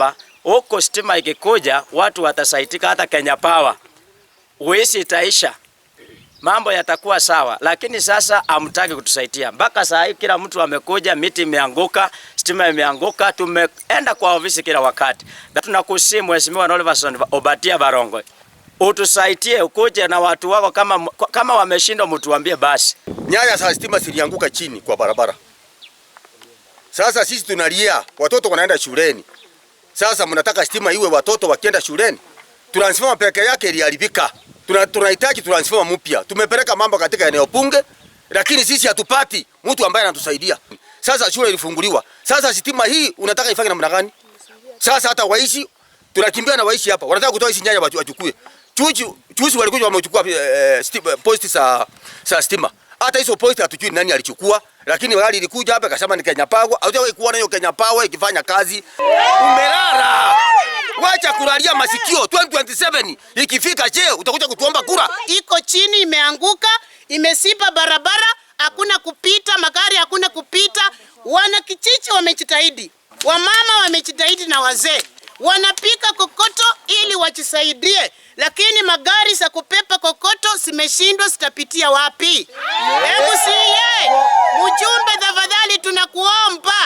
kwamba huko stima ikikuja watu watasaitika, hata Kenya Power uisi itaisha, mambo yatakuwa sawa, lakini sasa hamtaki kutusaidia. Mpaka saa hii kila mtu amekuja, miti imeanguka, stima imeanguka, tumeenda kwa ofisi kila wakati. Tunakusihi Mheshimiwa Oliverson Obadia Barongo, utusaidie, ukuje na watu wako, kama wameshindwa mtuambie basi. Nyaya za stima zilianguka chini kwa barabara. Sasa sisi tunalia, watoto wanaenda shuleni. Sasa mnataka stima iwe watoto wakienda shuleni? Transformer peke yake iliharibika. Tunahitaji transformer mpya. Tumepeleka mambo katika eneo bunge, lakini sisi hatupati mtu ambaye anatusaidia. Sasa shule ilifunguliwa. Sasa stima hii unataka ifanye namna gani? Sasa hata waishi tunakimbia na waishi hapa. Wanataka kutoa hizi nyaya wachukue. Chuchu walikuja wamechukua posti za stima. Hata hizo posti hatujui nani alichukua, lakini gari ilikuja hapa ikasema ni Kenya Power. Haujawahi kuona hiyo Kenya Power ikifanya kazi. Umelala. Wacha kulalia masikio. 2027 ikifika, je, utakuja kutuomba kura? Iko chini, imeanguka, imesipa barabara, hakuna kupita magari, hakuna kupita. Wanakijiji wamejitahidi, wamama wamejitahidi na wazee wanapika kokoto ili wajisaidie, lakini magari za kupepa kokoto zimeshindwa, zitapitia wapi? MCA mjumbe, tafadhali tunakuomba